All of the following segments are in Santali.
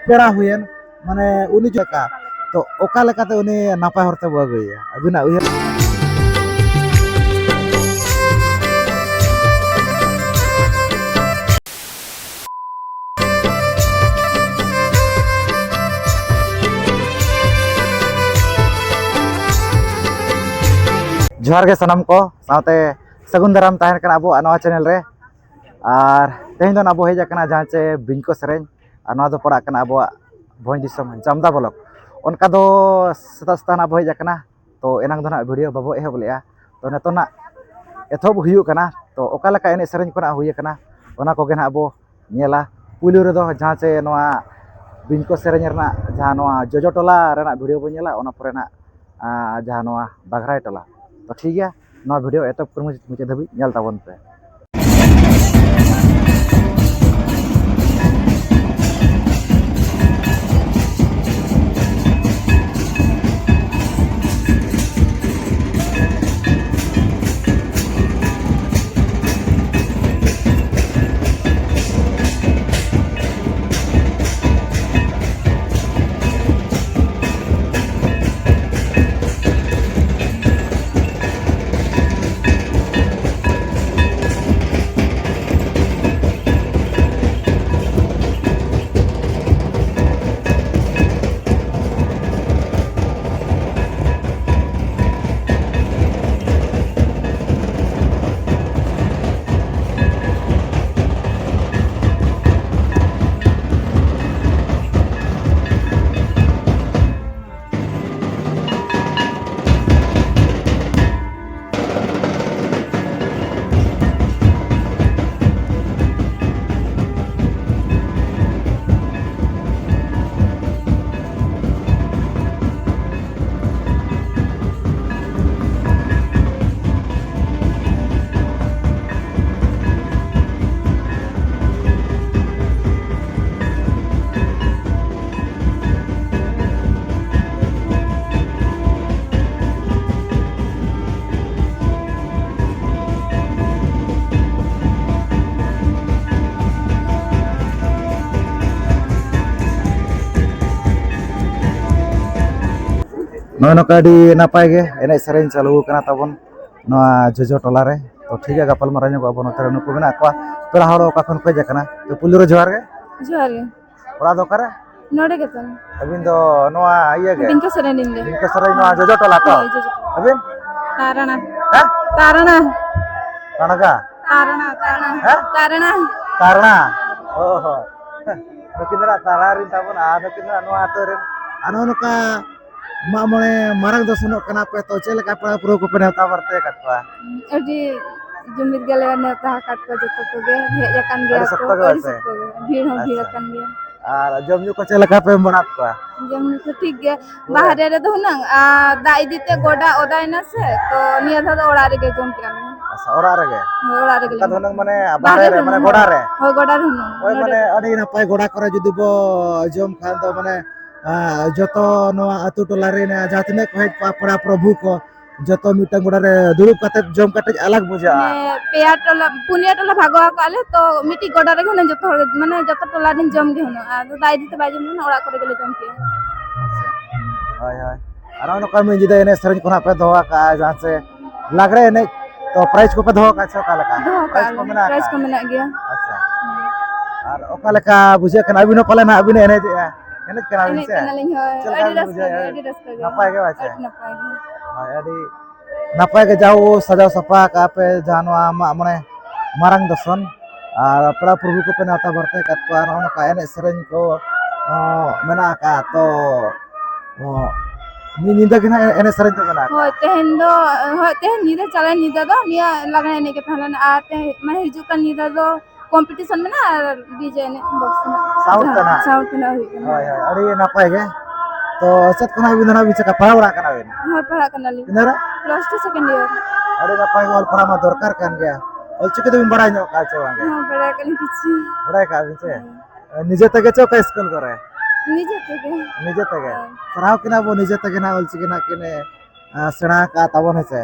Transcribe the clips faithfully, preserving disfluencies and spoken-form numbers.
ᱯᱮᱲᱟ ᱦᱩᱭᱮᱱ, ᱢᱟᱱᱮ ᱩᱱᱤ ᱪᱮᱫ ᱞᱮᱠᱟ, ᱛᱚ ᱚᱠᱟ ᱞᱮᱠᱟᱛᱮ ᱩᱱᱤ ᱱᱟᱯᱟᱭ ᱦᱚᱨ ᱛᱮᱵᱚ ᱟᱹᱜᱩᱭᱮᱭᱟ? ᱟᱹᱵᱤᱱᱟᱜ ᱩᱭᱦᱟᱹᱨ᱾ ᱡᱚᱦᱟᱨ ᱜᱮ ᱥᱟᱱᱟᱢ ᱠᱚ, ᱥᱟᱶᱛᱮ ᱥᱟᱹᱜᱩᱱ ᱫᱟᱨᱟᱢ ᱛᱟᱦᱮᱱ ᱠᱟᱱᱟ ᱟᱵᱚᱣᱟᱜ ᱱᱚᱣᱟ ᱪᱮᱱᱮᱞ ᱨᱮ᱾ ᱟᱨ ᱛᱮᱦᱮᱧ ᱫᱚ ᱱᱟᱜ ᱟᱵᱚ ᱦᱮᱡ ᱟᱠᱟᱱᱟ ᱡᱟᱦᱟᱸ ᱪᱮ ᱵᱤᱧᱠᱚ ᱥᱮᱨᱮᱧ, ᱟᱨ ᱱᱚᱣᱟ ᱫᱚ ᱯᱟᱲᱟᱜ ᱠᱟᱱᱟ ᱟᱵᱚᱣᱟᱜ ᱵᱷᱚᱸᱡᱽ ᱫᱤᱥᱚᱢ ᱡᱟᱢᱫᱟ ᱵᱞᱚᱠ᱾ ᱚᱱᱠᱟ ᱫᱚ ᱥᱮᱛᱟᱜ ᱥᱮᱛᱟᱜ ᱱᱟᱜ ᱟᱵᱚ ᱦᱮᱡ ᱟᱠᱟᱱᱟ, ᱛᱚ ᱮᱱᱟᱝ ᱫᱚ ᱱᱟᱜ ᱵᱷᱤᱰᱤᱭᱳ ᱵᱟᱵᱚ ᱮᱦᱚᱵ ᱞᱮᱜᱼᱟ᱾ ᱛᱚ ᱱᱤᱛᱚᱜ ᱱᱟᱜ ᱮᱛᱚᱦᱚᱵ ᱦᱩᱭᱩᱜ ᱠᱟᱱᱟ᱾ ᱛᱚ ᱚᱠᱟ ᱞᱮᱠᱟ ᱮᱱᱮᱡ ᱥᱮᱨᱮᱧ ᱠᱚ ᱱᱟᱜ ᱦᱩᱭ ᱟᱠᱟᱱᱟ, ᱚᱱᱟ ᱠᱚᱜᱮ ᱱᱟᱜ ᱟᱵᱚ ᱧᱮᱞᱟ᱾ ᱯᱩᱭᱞᱩ ᱨᱮᱫᱚ ᱡᱟᱦᱟᱸ ᱪᱮ ᱱᱚᱣᱟ ᱵᱤᱧᱠᱚ ᱥᱮᱨᱮᱧ ᱨᱮᱱᱟᱜ ᱡᱟᱦᱟᱸ ᱱᱚᱣᱟ ᱡᱚᱡᱚ ᱴᱚᱞᱟ ᱨᱮᱱᱟᱜ ᱵᱷᱤᱰᱤᱭᱳ ᱵᱚᱱ ᱧᱮᱞᱟ, ᱚᱱᱟ ᱯᱚᱨᱮ ᱱᱟᱜ, ᱟᱸ, ᱡᱟᱦᱟᱸ ᱱᱚᱣᱟ ᱵᱟᱜᱽᱨᱟᱭ ᱴᱚᱞᱟ᱾ ᱛᱚ ᱴᱷᱤᱠ ᱜᱮᱭᱟ, ᱱᱚᱣᱟ ᱵᱷᱤᱰᱤᱭᱳ ᱮᱛᱚᱦᱚᱵ ᱠᱷᱚᱱ ᱢᱩᱪᱟᱹᱫ, ᱢᱩᱪᱟᱹᱫ ᱫᱷᱟᱹᱵᱤᱡ ᱧᱮᱞ ᱛᱟᱵᱚᱱ ᱯᱮ᱾ ᱱᱚᱜᱼᱚ ᱱᱚᱝᱠᱟ ᱟᱹᱰᱤ ᱱᱟᱯᱟᱭ ᱜᱮ ᱮᱱᱮᱡ ᱥᱮᱨᱮᱧ ᱪᱟᱹᱞᱩ ᱟᱠᱟᱱᱟ ᱛᱟᱵᱚᱱ ᱱᱚᱣᱟ ᱡᱚᱡᱚ ᱴᱚᱞᱟ ᱨᱮ᱾ ᱛᱚ ᱴᱷᱤᱠ ᱜᱮᱭᱟ, ᱜᱟᱯᱟᱞ ᱢᱟᱨᱟᱣ ᱧᱚᱜᱚᱜ ᱟᱵᱚᱱ᱾ ᱱᱚᱛᱮ ᱨᱮ ᱱᱩᱠᱩ ᱢᱮᱱᱟᱜ ᱠᱚᱣᱟ, ᱯᱮᱲᱟ ᱦᱚᱲ ᱚᱠᱟ ᱠᱷᱚᱱ ᱠᱚ ᱦᱮᱡ ᱟᱠᱟᱱᱟ᱾ ᱛᱚ ᱯᱩᱭᱞᱩ ᱨᱮ ᱡᱚᱦᱟᱨ ᱜᱮ᱾ ᱡᱚᱦᱟᱨ ᱜᱮ᱾ ᱚᱲᱟᱜ ᱫᱚ ᱚᱠᱟᱨᱮ? ᱱᱚᱰᱮ ᱜᱮ ᱛᱟᱢ᱾ ᱟᱹᱵᱤᱱ ᱫᱚ ᱱᱚᱣᱟ ᱤᱭᱟᱹ ᱜᱮ? ᱵᱤᱱᱠᱟᱹ ᱥᱚᱨᱮᱱ ᱞᱤᱧ ᱞᱟᱹᱭ᱾ ᱵᱤᱱᱠᱟᱹ ᱥᱚᱨᱮᱱ ᱱᱚᱣᱟ ᱡᱚᱡᱚ ᱴᱚᱞᱟ ᱛᱚ? ᱦᱳᱭ, ᱡᱚᱡᱚ ᱴᱚᱞᱟ᱾ ᱟᱹᱵᱤᱱ? ᱛᱟᱨᱟᱱᱟ᱾ ᱦᱮᱸ? ᱛᱟᱨᱟᱱᱟ᱾ ᱛᱟᱱᱟᱜᱟ? ᱛᱟᱨᱟᱱᱟ, ᱛᱟᱨᱟᱱᱟ᱾ ᱦᱮᱸ? ᱛᱟᱨᱟᱱᱟ᱾ ᱛᱟᱨᱟᱱᱟ᱾ ᱚ ᱦᱚᱸ᱾ ᱱᱩᱠᱤᱱ ᱫᱚ ᱱᱟᱜ ᱛᱟᱨᱟ ᱨᱮᱱ ᱛᱟᱵᱚᱱ, ᱟᱨ ᱱᱩᱠᱤᱱ ᱫᱚ ᱱᱟᱜ ᱱᱚᱣᱟ ᱟᱹᱛᱩ ᱨᱮᱱ᱾ ᱟᱨ ᱱᱚᱜᱼᱚ ᱱᱚᱝᱠᱟ ᱢᱟᱜ ᱢᱚᱬᱮ ᱢᱟᱨᱟᱝ ᱫᱚ ᱥᱮᱱᱚᱜ ᱠᱟᱱᱟ ᱯᱮ, ᱛᱚ ᱪᱮᱫ ᱞᱮᱠᱟ ᱯᱮᱲᱟ ᱯᱩᱨᱟᱹ ᱠᱚᱯᱮ ᱱᱮᱣᱛᱟ ᱵᱟᱨᱛᱮ ᱟᱠᱟᱫ ᱠᱚᱣᱟ? ᱟᱹᱰᱤ ᱡᱩᱢᱤᱫ ᱜᱮᱞᱮ ᱱᱮᱣᱛᱟ ᱟᱠᱟᱫ ᱠᱚᱣᱟ ᱡᱚᱛᱚ ᱠᱚᱜᱮ, ᱦᱮᱡ ᱟᱠᱟᱱ ᱜᱮᱭᱟ ᱟᱹᱰᱤ ᱠᱚ, ᱥᱚᱠᱛᱚ ᱜᱮ ᱟᱹᱰᱤ ᱵᱟᱥᱮ? ᱥᱚᱠᱛᱚ ᱜᱮ, ᱵᱷᱤᱲ ᱦᱚᱸ ᱵᱷᱤᱲ ᱟᱪᱪᱷᱟ᱾ ᱟᱠᱟᱱ ᱜᱮᱭᱟ᱾ ᱟᱨ ᱡᱚᱢ ᱧᱩ ᱠᱚ ᱪᱮᱫ ᱞᱮᱠᱟ ᱯᱮ ᱢᱟᱱᱟᱣ ᱠᱚᱣᱟ? ᱡᱚᱢ ᱧᱩ ᱠᱚ ᱴᱷᱤᱠ ᱜᱮᱭᱟ᱾ ᱦᱳᱭ᱾ ᱵᱟᱦᱨᱮ ᱨᱮᱫᱚ ᱦᱩᱱᱟᱹᱝ, ᱟᱨ ᱫᱟᱜ ᱤᱫᱤ ᱛᱮ ᱜᱚᱰᱟ ᱚᱫᱟᱭᱮᱱᱟ ᱥᱮ, ᱛᱚ ᱱᱤᱭᱟᱹ ᱫᱷᱟᱣ ᱫᱚ ᱚᱲᱟᱜ ᱨᱮᱜᱮ ᱡᱚᱢ ᱠᱮᱜᱼᱟ ᱞᱮ᱾ ᱟᱪᱪᱷᱟ, ᱚᱲᱟᱜ ᱨᱮᱜᱮ? ᱦᱳᱭ, ᱚᱲᱟᱜ ᱨᱮᱜᱮ ᱚᱱᱠᱟ ᱞᱮ ᱫᱚ ᱡᱚᱢ ᱦᱩᱱᱟᱹᱝ ᱠᱮᱜᱼᱟ᱾ ᱢᱟᱱᱮ ᱵᱟᱦᱨᱮ ᱵᱟᱦᱨᱮ ᱨᱮ, ᱦᱩᱱᱟᱹᱝ, ᱢᱟᱱᱮ ᱦᱳᱭ᱾ ᱜᱚᱰᱟ ᱨᱮ? ᱦᱳᱭ, ᱜᱚᱰᱟ ᱨᱮ ᱦᱩᱱᱟᱹᱝ, ᱦᱳᱭ, ᱱᱚᱰᱮ ᱢᱟᱱᱮ ᱫᱚ᱾ ᱟᱹᱰᱤ ᱱᱟᱯᱟᱭ ᱜᱚᱰᱟ ᱠᱚᱨᱮ ᱡᱩᱫᱤ ᱵᱚ ᱡᱚᱢ ᱠᱷᱟᱱ ᱫᱚ, ᱢᱟᱱᱮ, ᱟᱨ ᱡᱚᱛᱚ ᱱᱚᱣᱟ ᱟᱹᱛᱩ ᱴᱚᱞᱟ ᱨᱮᱱ ᱡᱟᱦᱟᱸ ᱛᱤᱱᱟᱹᱜ ᱠᱚ ᱦᱮᱡ ᱠᱚᱜᱼᱟ, ᱯᱮᱲᱟ ᱯᱨᱚᱵᱷᱩ ᱠᱚ, ᱡᱚᱛᱚ ᱢᱤᱫᱴᱟᱝ ᱜᱚᱰᱟ ᱨᱮ ᱫᱩᱲᱩᱵ ᱠᱟᱛᱮ ᱡᱚᱢ ᱠᱟᱹᱴᱤᱡ ᱟᱞᱟᱜᱽ ᱵᱩᱡᱷᱟᱹᱜᱼᱟ᱾ ᱦᱮᱸ, ᱯᱮᱭᱟ ᱴᱚᱞᱟ, ᱯᱩᱱᱭᱟ ᱴᱚᱞᱟ ᱵᱷᱟᱜᱚ ᱟᱠᱟᱫ ᱞᱮ, ᱛᱚ ᱢᱤᱫᱴᱤᱡ ᱜᱚᱰᱟ ᱨᱮᱜᱮ ᱦᱩᱱᱟᱹᱝ ᱡᱚᱛᱚ ᱦᱚᱲ, ᱢᱟᱱᱮ, ᱡᱚᱛᱚ ᱴᱚᱞᱟ ᱨᱮᱱ ᱡᱚᱢ ᱜᱮ ᱦᱩᱱᱟᱹᱝ᱾ ᱟᱫᱚ ᱫᱟᱜ ᱤᱫᱤ ᱛᱮ ᱵᱟᱭ ᱡᱚᱢ ᱞᱮᱱᱟ, ᱚᱲᱟᱜ ᱠᱚᱨᱮ ᱜᱮᱞᱮ ᱡᱚᱢ ᱠᱮᱜᱼᱟ᱾ ᱦᱳᱭ, ᱦᱳᱭ᱾ ᱟᱨ ᱱᱚᱜᱼᱚ ᱱᱚᱝᱠᱟ ᱢᱤᱫ ᱧᱤᱫᱟᱹ ᱮᱱᱮᱡ ᱥᱮᱨᱮᱧ ᱠᱚ ᱱᱟᱜ ᱯᱮ ᱫᱚᱦᱚ ᱟᱠᱟᱫᱼᱟ, ᱡᱟᱦᱟᱸ ᱥᱮ ᱞᱟᱜᱽᱲᱮ ᱮᱱᱮᱡ, ᱛᱚ prize ᱠᱚᱯᱮ ᱫᱚᱦᱚ ᱟᱠᱟᱫᱼᱟ ᱥᱮ ᱚᱠᱟ ᱞᱮᱠᱟ? ᱫᱚᱦᱚ ᱠᱟᱜᱼᱟ ᱞᱮ, ᱢᱮᱱᱟᱜ prize ᱟᱠᱟᱫᱼᱟ? ᱠᱚ ᱢᱮᱱᱟᱜ ᱜᱮᱭᱟ᱾ ᱟᱪᱪᱷᱟ᱾ ᱦᱩᱸ᱾ ᱟᱨ ᱚᱠᱟ ᱞᱮᱠᱟ ᱵᱩᱡᱷᱟᱹᱜ ᱠᱟᱱᱟ? ᱟᱹᱵᱤᱱ ᱦᱚᱸ ᱯᱟᱞᱮ ᱱᱟᱜ ᱵᱤᱱ ᱮᱱᱮᱡᱮᱜᱼᱟ? ᱮᱱᱮᱡ ᱠᱟᱱᱟ ᱵᱤᱱ ᱮᱱᱮᱡ ᱥᱮ? ᱠᱟᱱᱟᱞᱤᱧ, ᱦᱳᱭ᱾ ᱪᱮᱫ ᱞᱮᱠᱟ ᱟᱹᱰᱤ ᱵᱤᱱ ᱨᱟᱹᱥᱠᱟᱹ ᱜᱮ, ᱵᱩᱡᱷᱟᱹᱣᱮᱫᱼᱟ? ᱟᱹᱰᱤ ᱨᱟᱹᱥᱠᱟᱹ ᱜᱮ᱾ ᱱᱟᱯᱟᱭ ᱜᱮ ᱵᱟᱪᱮ? ᱟᱹᱰᱤ ᱱᱟᱯᱟᱭ ᱜᱮ᱾ ᱦᱳᱭ, ᱟᱹᱰᱤ ᱱᱟᱯᱟᱭ ᱜᱮ ᱡᱟᱣ ᱥᱟᱡᱟᱣ ᱥᱟᱯᱲᱟᱣ ᱟᱠᱟᱫᱼᱟ ᱯᱮ ᱡᱟᱦᱟᱸ ᱱᱚᱣᱟ ᱢᱟᱜ ᱢᱚᱬᱮ ᱢᱟᱨᱟᱝ ᱫᱚᱥᱚᱱ, ᱟᱨ ᱯᱮᱲᱟ ᱯᱨᱚᱵᱷᱩ ᱠᱚᱯᱮ ᱱᱮᱣᱛᱟ ᱵᱟᱨᱛᱮ ᱟᱠᱟᱫ ᱠᱚᱣᱟ, ᱟᱨ ᱱᱚᱜᱼᱚ ᱱᱚᱝᱠᱟ ᱮᱱᱮᱡ ᱥᱮᱨᱮᱧ ᱠᱚ, ᱚ, ᱢᱮᱱᱟᱜ ᱟᱠᱟᱫᱼᱟ᱾ ᱛᱚ, ᱚ, ᱢᱤᱫ ᱧᱤᱫᱟᱹ ᱜᱮ ᱱᱟᱜ ᱮᱱᱮᱡ ᱥᱮᱨᱮᱧ ᱫᱚ ᱢᱮᱱᱟᱜ ᱟᱠᱟᱫᱼᱟ? ᱦᱳᱭ, ᱛᱮᱦᱮᱧ ᱫᱚ, ᱦᱳᱭ, ᱛᱮᱦᱮᱧ ᱧᱤᱫᱟᱹ, ᱪᱟᱞᱟᱣᱮᱱ ᱧᱤᱫᱟᱹ ᱫᱚ ᱱᱤᱭᱟᱹ ᱞᱟᱜᱽᱲᱮ ᱮᱱᱮᱡ ᱜᱮ ᱛᱟᱦᱮᱸ ᱞᱮᱱᱟ, ᱟᱨ ᱛᱮᱦᱮᱧ, ᱢᱟᱱᱮ, ᱦᱤᱡᱩᱜ ᱠᱟᱱ ᱧᱤᱫᱟᱹ ᱫᱚ competition ᱢᱮᱱᱟᱜᱼᱟ ᱟᱨ DJ ᱮᱱᱮᱡ box ᱮᱱᱮᱡ᱾ Sound ᱛᱮ ᱱᱟᱜ? Sound ᱛᱮ ᱱᱟᱜ ᱦᱩᱭᱩᱜ ᱠᱟᱱᱟ᱾ ᱦᱳᱭ, ᱦᱳᱭ, ᱟᱹᱰᱤ ᱱᱟᱯᱟᱭ ᱜᱮ᱾ ᱛᱚ ᱪᱮᱫ ᱠᱷᱚᱱᱟᱜ ᱟᱹᱵᱤᱱ ᱫᱚ ᱱᱟᱜ ᱵᱤᱱ ᱪᱮᱠᱟ ᱯᱟᱲᱦᱟᱣ ᱵᱟᱲᱟᱜ ᱠᱟᱱᱟ ᱵᱤᱱ? ᱦᱳᱭ, ᱯᱟᱲᱦᱟᱜ ᱠᱟᱱᱟᱞᱤᱧ᱾ ᱛᱤᱱᱟᱹᱜ ᱨᱮ? Plus two second year᱾ ᱟᱹᱰᱤ ᱱᱟᱯᱟᱭ ᱜᱮ, ᱚᱞ ᱯᱟᱲᱦᱟᱣ ᱢᱟ ᱫᱚᱨᱠᱟᱨ ᱠᱟᱱ ᱜᱮᱭᱟ᱾ ᱚᱞᱪᱤᱠᱤ ᱫᱚᱵᱤᱱ ᱵᱟᱲᱟᱭ ᱧᱚᱜ ᱠᱟᱜᱼᱟ ᱪᱮ ᱵᱟᱝ ᱜᱮ? ᱦᱚᱸ, ᱵᱟᱲᱟᱭ ᱠᱟᱜ ᱞᱤᱧ ᱠᱤᱪᱷᱩ᱾ ᱵᱟᱲᱟᱭ ᱠᱟᱜ ᱵᱤᱱ ᱪᱮ? ᱦᱮᱸ᱾ ᱱᱤᱡᱮ ᱛᱮᱜᱮ ᱪᱮ ᱚᱠᱟ ᱥᱠᱩᱞ ᱠᱚᱨᱮ? ᱱᱤᱡᱮ ᱛᱮᱜᱮ᱾ ᱱᱤᱡᱮ ᱛᱮᱜᱮ? ᱦᱳᱭ᱾ ᱥᱟᱨᱦᱟᱣ ᱠᱤᱱᱟ ᱵᱚ ᱱᱤᱡᱮ ᱛᱮᱜᱮ ᱱᱟᱜ ᱚᱞᱪᱤᱠᱤ ᱱᱟᱜ ᱠᱤᱱ, ᱮ, ᱥᱮᱬᱟ ᱟᱠᱟᱫ ᱛᱟᱵᱚᱱ, ᱦᱮᱸ ᱥᱮ?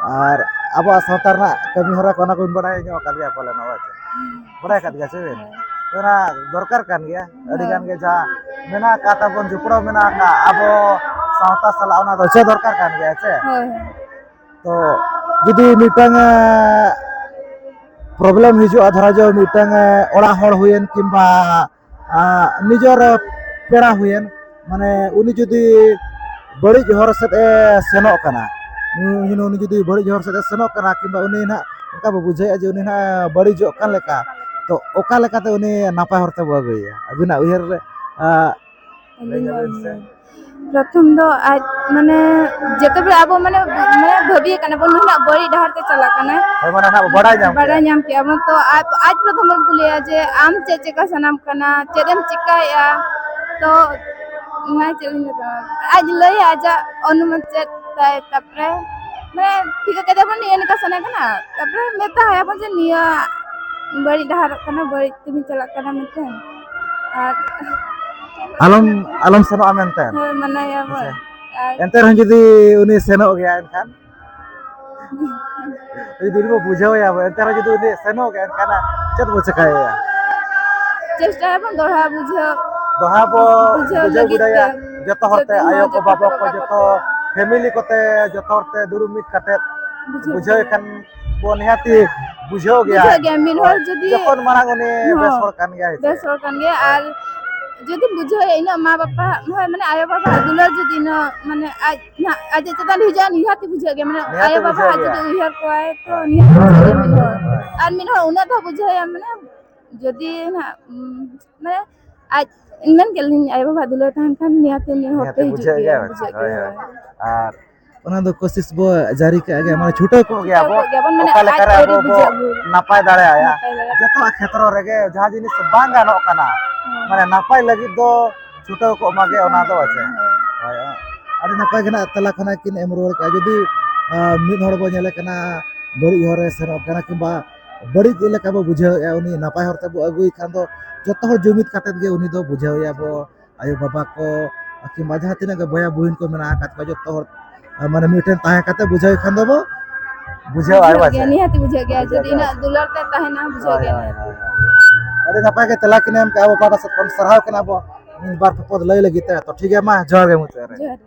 ᱟᱨ ᱟᱵᱚᱣᱟᱜ ᱥᱟᱶᱛᱟ ᱨᱮᱱᱟᱜ ᱠᱟᱹᱢᱤ ᱦᱚᱨᱟ ᱠᱚ ᱚᱱᱟ ᱠᱚᱵᱤᱱ ᱵᱟᱲᱟᱭ ᱧᱚᱜ ᱟᱠᱟᱫ ᱜᱮᱭᱟ ᱯᱟᱞᱮᱱ, ᱦᱳᱭ ᱥᱮ? ᱦᱩᱸ᱾ ᱵᱟᱲᱟᱭ ᱟᱠᱟᱫ ᱜᱮᱭᱟ ᱥᱮ ᱵᱤᱱ? ᱦᱳᱭ᱾ ᱚᱱᱟ ᱫᱚᱨᱠᱟᱨ ᱠᱟᱱ ᱜᱮᱭᱟ᱾ ᱟᱹᱰᱤ ᱦᱳᱭ᱾ ᱜᱟᱱ ᱜᱮ ᱡᱟᱦᱟᱸ ᱢᱮᱱᱟᱜ ᱟᱠᱟᱫ ᱛᱟᱵᱚᱱ, ᱡᱚᱯᱲᱟᱣ ᱢᱮᱱᱟᱜ ᱟᱠᱟᱫ ᱟᱵᱚ ᱥᱟᱶᱛᱟ ᱥᱟᱞᱟᱜ ᱚᱱᱟ ᱫᱚ ᱪᱮᱫ ᱫᱚᱨᱠᱟᱨ ᱠᱟᱱ ᱜᱮᱭᱟ ᱥᱮ? ᱦᱳᱭ, ᱦᱳᱭ᱾ ᱛᱚ ᱡᱩᱫᱤ ᱢᱤᱫᱴᱟᱝ ᱯᱨᱚᱵᱞᱮᱢ ᱦᱤᱡᱩᱜᱼᱟ, ᱫᱷᱚᱨᱟ ᱡᱚ ᱢᱤᱫᱴᱟᱝ ᱚᱲᱟᱜ ᱦᱚᱲ ᱦᱩᱭᱮᱱ ᱠᱤᱝᱵᱟ ᱱᱤᱡᱚᱨ ᱯᱮᱲᱟ ᱦᱩᱭᱮᱱ, ᱢᱟᱱᱮ ᱩᱱᱤ ᱡᱩᱫᱤ ᱵᱟᱹᱲᱤᱡ ᱦᱚᱨ ᱥᱮᱫ ᱮ ᱥᱮᱱᱚᱜ ᱠᱟᱱᱟ, ᱩᱱᱤ ᱡᱩᱫᱤ ᱵᱟᱹᱲᱤᱡ ᱦᱚᱨ ᱥᱮᱫ ᱮ ᱥᱮᱱᱚᱜ ᱠᱟᱱᱟ ᱠᱤᱝᱵᱟ ᱩᱱᱤ ᱱᱟᱦᱟᱜ ᱚᱱᱠᱟ ᱵᱚ ᱵᱩᱡᱷᱟᱹᱣᱮᱫᱼᱟ ᱡᱮ ᱩᱱᱤ ᱱᱟᱦᱟᱜ ᱵᱟᱹᱲᱤᱡᱚᱜ ᱠᱟᱱ ᱞᱮᱠᱟ, ᱛᱚ ᱚᱠᱟ ᱞᱮᱠᱟᱛᱮ ᱩᱱᱤ ᱱᱟᱯᱟᱭ ᱦᱚᱨ ᱛᱮᱵᱚ ᱟᱹᱜᱩᱭᱮᱭᱟ ᱟᱹᱵᱤᱱᱟᱜ ᱩᱭᱦᱟᱹᱨ ᱨᱮ? ᱞᱟᱹᱭ ᱧᱚᱜ ᱵᱤᱱ ᱥᱮ᱾ ᱯᱨᱚᱛᱷᱚᱢ ᱫᱚ ᱟᱡ ᱢᱟᱱᱮ ᱡᱚᱛᱚ ᱵᱮᱲᱟ ᱟᱵᱚ ᱢᱟᱱᱮ, ᱢᱟᱱᱮ ᱵᱷᱟᱹᱵᱤᱭᱮ ᱠᱟᱱᱟ ᱵᱚᱱ ᱱᱩᱱᱟᱹᱜ ᱵᱟᱹᱲᱤᱡ ᱰᱟᱦᱟᱨ ᱛᱮ ᱪᱟᱞᱟᱜ ᱠᱟᱱᱟᱭ᱾ ᱦᱳᱭ, ᱢᱟᱱᱮ ᱱᱟᱦᱟᱜ ᱵᱟᱰᱟᱭ ᱧᱟᱢ ᱵᱟᱰᱟᱭ ᱠᱮᱜᱼᱟ᱾ ᱧᱟᱢ ᱠᱮᱜᱼᱟ ᱵᱚᱱ, ᱛᱚ ᱟᱡ, ᱟᱡ ᱯᱨᱚᱛᱷᱚᱢ ᱵᱚᱱ ᱠᱩᱞᱤᱭᱟ ᱡᱮ ᱟᱢ ᱪᱮᱫ ᱪᱮᱠᱟ ᱥᱟᱱᱟᱢ ᱠᱟᱱᱟ, ᱪᱮᱫ ᱮᱢ ᱪᱮᱠᱟᱭᱮᱜᱼᱟ, ᱛᱚ ᱚᱱᱟ ᱪᱮᱫ ᱤᱧ ᱢᱮᱛᱟᱢᱟ, ᱟᱡ ᱞᱟᱹᱭᱟ ᱟᱡᱟᱜ ᱚᱱᱩᱢᱟᱱ ᱪᱮᱫ ᱛᱟᱭ, ᱛᱟᱯᱚᱨᱮ ᱢᱟᱱᱮ ᱴᱷᱤᱠᱟᱹ ᱠᱮᱫᱟ ᱵᱚᱱ ᱱᱤᱭᱟᱹ ᱱᱚᱝᱠᱟ ᱥᱟᱱᱟ ᱠᱟᱱᱟ, ᱛᱟᱯᱚᱨᱮ ᱢᱮᱛᱟ ᱦᱟᱭᱟ ᱵᱚᱱ ᱡᱮ ᱱᱤᱭᱟᱹ ᱵᱟᱹᱲᱤᱡ ᱰᱟᱦᱟᱨᱚᱜ ᱠᱟᱱᱟ, ᱵᱟᱹᱲᱤᱡ ᱛᱮᱵᱤᱱ ᱪᱟᱞᱟᱜ ᱠᱟᱱᱟ ᱢᱮᱱᱛᱮ᱾ ᱟᱨ ᱟᱞᱚᱢ, ᱟᱞᱚᱢ ᱥᱮᱱᱚᱜᱼᱟ ᱢᱮᱱᱛᱮ᱾ ᱦᱳᱭ, ᱢᱟᱱᱟᱭᱟᱵᱚᱱ᱾ ᱟᱪᱪᱷᱟ᱾ ᱟᱨ ᱮᱱᱛᱮ ᱨᱮᱦᱚᱸ ᱡᱩᱫᱤ ᱩᱱᱤ ᱥᱮᱱᱚᱜ ᱜᱮᱭᱟ ᱮᱱᱠᱷᱟᱱ? ᱡᱩᱫᱤ ᱩᱱᱤ ᱵᱚ ᱵᱩᱡᱷᱟᱹᱣ ᱮᱭᱟ ᱵᱚ, ᱮᱱᱛᱮ ᱨᱮᱦᱚᱸ ᱡᱩᱫᱤ ᱩᱱᱤ ᱥᱮᱱᱚᱜ ᱜᱮᱭᱟ ᱮᱱᱠᱷᱟᱱ ᱪᱮᱫ ᱵᱚ ᱪᱮᱠᱟᱭᱮᱭᱟ? ᱪᱮᱥᱴᱟᱭᱟᱵᱚᱱ ᱫᱚᱦᱲᱟ ᱵᱩᱡᱷᱟᱹᱣ᱾ ᱫᱚᱦᱲᱟ ᱵᱚ ᱵᱩᱡᱷᱟᱹᱣ ᱵᱩᱡᱷᱟᱹᱣ ᱞᱟᱹᱜᱤᱫ ᱜᱩᱰᱟᱹᱭᱟ, ᱛᱮ᱾ ᱡᱚᱛᱚ ᱦᱚᱲ ᱛᱮ, ᱡᱚᱛᱚ ᱟᱭᱳ ᱦᱚᱲ, ᱠᱚ, ᱡᱚᱛᱚ ᱵᱟᱵᱟ ᱠᱚ, ᱠᱚ, ᱡᱚᱛᱚ ᱠᱚ᱾ ᱯᱷᱮᱢᱤᱞᱤ ᱠᱚᱛᱮ, ᱡᱚᱛᱚ ᱦᱚᱲ ᱛᱮ ᱫᱩᱲᱩᱵ ᱢᱤᱫ ᱠᱟᱛᱮ ᱵᱩᱡᱷᱟᱹᱣ ᱵᱩᱡᱷᱟᱹᱣ ᱠᱷᱟᱱ ᱵᱚ ᱱᱤᱦᱟᱹᱛᱤ ᱵᱩᱡᱷᱟᱹᱣ ᱜᱮᱭᱟ᱾ ᱵᱩᱡᱷᱟᱹᱣ ᱜᱮᱭᱟ, ᱢᱤᱫ ᱦᱚᱲ ᱡᱩᱫᱤ ᱡᱚᱠᱷᱚᱱ ᱢᱟᱲᱟᱝ ᱩᱱᱤ ᱦᱚᱸ, ᱵᱮᱥ ᱦᱚᱲ ᱠᱟᱱ ᱜᱮᱭᱟᱭ ᱥᱮ᱾ ᱵᱮᱥ ᱦᱚᱲ ᱠᱟᱱ ᱜᱮᱭᱟ᱾ ᱦᱳᱭ᱾ ᱟᱨ ᱡᱩᱫᱤ ᱵᱩᱡᱷᱟᱹᱣ ᱮᱭᱟ ᱤᱱᱟᱹᱜ ᱢᱟ ᱵᱟᱯᱟ, ᱦᱳᱭ, ᱢᱟᱱᱮ ᱟᱭᱳ ᱵᱟᱵᱟ ᱫᱩᱞᱟᱹᱲ ᱡᱩᱫᱤ ᱤᱱᱟᱹᱜ, ᱢᱟᱱᱮ ᱟᱡ ᱱᱟᱦᱟᱜ ᱟᱡ ᱪᱮᱛᱟᱱ ᱨᱮ ᱦᱤᱡᱩᱜᱼᱟ, ᱱᱤᱦᱟᱹᱛᱤ ᱵᱩᱡᱷᱟᱹᱜ ᱜᱮᱭᱟ, ᱢᱟᱱᱮ ᱱᱤᱦᱟᱹᱛᱤ ᱟᱭᱳ ᱵᱟᱵᱟ ᱵᱩᱡᱷᱟᱹᱜ ᱦᱟᱜ ᱜᱮᱭᱟ᱾ ᱡᱩᱫᱤ ᱩᱭᱦᱟᱹᱨ ᱠᱚᱣᱟᱭ, ᱛᱚ ᱦᱳᱭ᱾ ᱱᱤᱦᱟᱹᱛᱤ ᱵᱩᱡᱷᱟᱹᱜ ᱜᱮᱭᱟ ᱢᱤᱫ ᱦᱚᱲ᱾ ᱦᱳᱭ᱾ ᱟᱨ ᱢᱤᱫ ᱦᱚᱲ ᱩᱱᱟᱹᱜ ᱫᱷᱟᱣ ᱵᱩᱡᱷᱟᱹᱣ ᱮᱭᱟ, ᱢᱟᱱᱮ ᱡᱩᱫᱤ ᱱᱟᱦᱟᱜ, ᱩᱢ, ᱢᱟᱱᱮ ᱟᱡ, ᱢᱮᱱ ᱠᱮᱫ ᱞᱤᱧ, ᱟᱭᱳ ᱵᱟᱵᱟ ᱫᱩᱞᱟᱹᱲ ᱛᱟᱦᱮᱱ ᱠᱷᱟᱱ ᱱᱤᱦᱟᱹᱛᱤ ᱩᱱᱤ ᱦᱚᱨ ᱛᱮ ᱱᱤᱦᱟᱹᱛᱤ ᱦᱤᱡᱩᱜ ᱵᱩᱡᱷᱟᱹᱜ ᱜᱮᱭᱟ, ᱜᱮᱭᱟ᱾ ᱵᱩᱡᱷᱟᱹᱜ ᱦᱳᱭ, ᱜᱮᱭᱟ, ᱦᱳᱭ᱾ ᱦᱳᱭ᱾ ᱟᱨ ᱚᱱᱟ ᱫᱚ ᱠᱳᱥᱤᱥ ᱵᱚ ᱡᱟᱹᱨᱤ ᱠᱟᱜ ᱜᱮᱭᱟ, ᱢᱟᱱᱮ ᱪᱷᱩᱴᱟᱹᱣ ᱠᱚᱜ ᱜᱮᱭᱟ ᱵᱚ᱾ ᱪᱷᱩᱴᱟᱹᱣ ᱠᱚᱜ ᱜᱮᱭᱟ ᱵᱚᱱ, ᱢᱟᱱᱮ ᱚᱠᱟ ᱞᱮᱠᱟᱨᱮ ᱟᱡ ᱟᱵᱚ ᱟᱹᱣᱨᱤ ᱵᱚ ᱵᱩᱡᱷᱟᱹᱜ ᱵᱷᱳᱨ᱾ ᱱᱟᱯᱟᱭ ᱫᱟᱲᱮᱭᱟᱭᱟ᱾ ᱱᱟᱯᱟᱭ ᱫᱟᱲᱮᱭᱟᱜᱼᱟ᱾ ᱡᱚᱛᱚᱣᱟᱜ ᱠᱷᱮᱛᱨᱚ ᱨᱮᱜᱮ ᱡᱟᱦᱟᱸ ᱡᱤᱱᱤᱥ ᱵᱟᱝ ᱜᱟᱱᱚᱜ ᱠᱟᱱᱟ, ᱦᱮᱸ᱾ ᱢᱟᱱᱮ ᱱᱟᱯᱟᱭ ᱞᱟᱹᱜᱤᱫ ᱫᱚ ᱪᱷᱩᱴᱟᱹᱣ ᱠᱚᱜ ᱢᱟᱜᱮ, ᱚᱱᱟ ᱫᱚ ᱪᱮᱫ? ᱦᱳᱭ᱾ ᱦᱳᱭ, ᱦᱳᱭ᱾ ᱟᱹᱰᱤ ᱱᱟᱯᱟᱭ ᱜᱮ ᱱᱟᱜ ᱛᱮᱞᱟ ᱠᱷᱟᱱᱟ ᱠᱤᱱ ᱮᱢ ᱨᱩᱣᱟᱹᱲ ᱠᱟᱜᱼᱟ᱾ ᱡᱩᱫᱤ, ᱟᱸ, ᱢᱤᱫ ᱦᱚᱲ ᱵᱚ ᱧᱮᱞᱮ ᱠᱟᱱᱟ ᱵᱟᱹᱲᱤᱡ ᱦᱚᱨ ᱨᱮ ᱥᱮᱱᱚᱜ ᱠᱟᱱᱟ, ᱠᱤᱝᱵᱟ ᱵᱟᱹᱲᱤᱡ ᱞᱮᱠᱟ ᱵᱚ ᱵᱩᱡᱷᱟᱹᱣᱮᱫᱼᱟ, ᱩᱱᱤ ᱱᱟᱯᱟᱭ ᱦᱚᱨ ᱛᱮᱵᱚ ᱟᱹᱜᱩᱭᱮ ᱠᱷᱟᱱ ᱫᱚ ᱡᱚᱛᱚ ᱦᱚᱲ ᱡᱩᱢᱤᱫ ᱠᱟᱛᱮᱫ ᱜᱮ ᱩᱱᱤ ᱫᱚ ᱵᱩᱡᱷᱟᱹᱣᱮᱭᱟ ᱵᱚ᱾ ᱟᱭᱳ ᱵᱟᱵᱟ ᱠᱚ ᱠᱤᱝᱵᱟ ᱡᱟᱦᱟᱸ ᱛᱤᱱᱟᱹᱜ ᱜᱮ ᱵᱚᱭᱦᱟ ᱵᱩᱦᱤᱱ ᱠᱚ ᱢᱮᱱᱟᱜ ᱟᱠᱟᱫ ᱠᱚᱣᱟ, ᱡᱚᱛᱚ ᱦᱚᱲ, ᱟᱸ, ᱢᱟᱱᱮ ᱢᱤᱫᱴᱷᱮᱱ ᱛᱟᱦᱮᱸ ᱠᱟᱛᱮ ᱵᱩᱡᱷᱟᱹᱣᱮ ᱠᱷᱟᱱ ᱫᱚ ᱵᱚ ᱵᱩᱡᱷᱟᱹᱣᱟ, ᱦᱳᱭ ᱵᱩᱡᱷᱟᱹᱜ ᱥᱮ? ᱜᱮᱭᱟ, ᱱᱤᱦᱟᱹᱛᱤ ᱵᱩᱡᱷᱟᱹᱜ ᱜᱮᱭᱟ᱾ ᱵᱩᱡᱷᱟᱹᱜ ᱡᱩᱫᱤ ᱜᱮᱭᱟ᱾ ᱤᱱᱟᱹᱜ ᱫᱩᱞᱟᱹᱲ ᱛᱮ ᱛᱟᱦᱮᱱᱟ, ᱵᱩᱡᱷᱟᱹᱜ ᱦᱳᱭ, ᱜᱮᱭᱟ ᱦᱳᱭ, ᱱᱤᱦᱟᱹᱛᱤ᱾ ᱦᱳᱭ, ᱦᱳᱭ᱾ ᱟᱹᱰᱤ ᱱᱟᱯᱟᱭ ᱜᱮ ᱛᱮᱞᱟ ᱠᱤᱱ ᱮᱢ ᱠᱟᱜᱼᱟ, ᱟᱵᱚ ᱯᱟᱦᱴᱟ ᱥᱮᱫ ᱠᱷᱚᱱ ᱥᱟᱨᱦᱟᱣ ᱠᱤᱱᱟ ᱵᱚ ᱢᱤᱫ ᱵᱟᱨ ᱯᱚᱫ ᱞᱟᱹᱭ ᱞᱟᱹᱜᱤᱫ ᱛᱮ᱾ ᱛᱚ ᱴᱷᱤᱠ ᱜᱮᱭᱟ, ᱢᱟ ᱡᱚᱦᱟᱨ ᱜᱮ ᱢᱩᱪᱟᱹᱫ ᱨᱮ᱾ ᱡᱚᱦᱟᱨ ᱜᱮ᱾